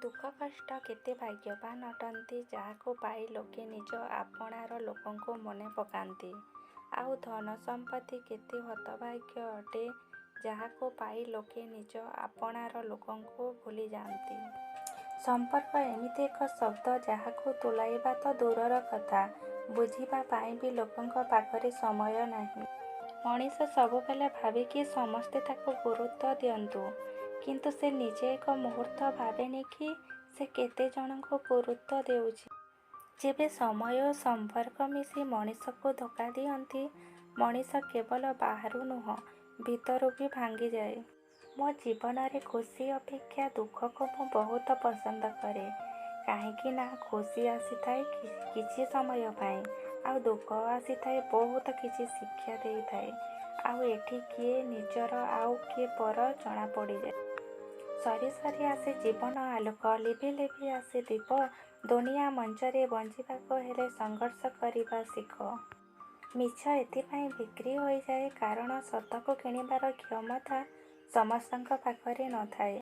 ଦୁଃଖକଷ୍ଟ କେତେ ଭାଗ୍ୟବାନ ଅଟନ୍ତି, ଯାହାକୁ ପାଇ ଲୋକେ ନିଜ ଆପଣାର ଲୋକଙ୍କୁ ମନେ ପକାନ୍ତି। ଆଉ ଧନ ସମ୍ପତ୍ତି କେତେ ହତଭାଗ୍ୟ ଅଟେ, ଯାହାକୁ ପାଇ ଲୋକେ ନିଜ ଆପଣାର ଲୋକଙ୍କୁ ଭୁଲିଯାଆନ୍ତି। ସମ୍ପର୍କ ଏମିତି ଏକ ଶବ୍ଦ, ଯାହାକୁ ତୁଲାଇବା ତ ଦୂରର କଥା, ବୁଝିବା ପାଇଁ ବି ଲୋକଙ୍କ ପାଖରେ ସମୟ ନାହିଁ। ମଣିଷ ସବୁବେଳେ ଭାବେ କି ସମସ୍ତେ ତାକୁ ଗୁରୁତ୍ୱ ଦିଅନ୍ତୁ, କିନ୍ତୁ ସେ ନିଜେ ଏକ ମୁହୂର୍ତ୍ତ ଭାବେନି କି ସେ କେତେ ଜଣଙ୍କୁ ଗୁରୁତ୍ୱ ଦେଉଛି। ଯେବେ ସମୟ ଓ ସମ୍ପର୍କ ମିଶି ମଣିଷକୁ ଧୋକା ଦିଅନ୍ତି, ମଣିଷ କେବଳ ବାହାରୁ ନୁହେଁ, ଭିତରୁ ବି ଭାଙ୍ଗିଯାଏ। ମୋ ଜୀବନରେ ଖୁସି ଅପେକ୍ଷା ଦୁଃଖକୁ ମୁଁ ବହୁତ ପସନ୍ଦ କରେ। କାହିଁକି ନା ଖୁସି ଆସିଥାଏ କିଛି ସମୟ ପାଇଁ, ଆଉ ଦୁଃଖ ଆସିଥାଏ ବହୁତ କିଛି ଶିକ୍ଷା ଦେଇଥାଏ। ଆଉ ଏଠି କିଏ ନିଜର ଆଉ କିଏ ପର ଜଣାପଡ଼ିଯାଏ। ସରି ସରି ଆସେ ଜୀବନ ଆଲୋକ, ଲିଭି ଲିଭି ଆସେ ଦୀପ। ଦୁନିଆ ମଞ୍ଚରେ ବଞ୍ଚିବାକୁ ହେଲେ ସଂଘର୍ଷ କରିବା ଶିଖ। ମିଛ ଏଥିପାଇଁ ବିକ୍ରି ହୋଇଯାଏ, କାରଣ ସତକୁ କିଣିବାର କ୍ଷମତା ସମସ୍ତଙ୍କ ପାଖରେ ନଥାଏ।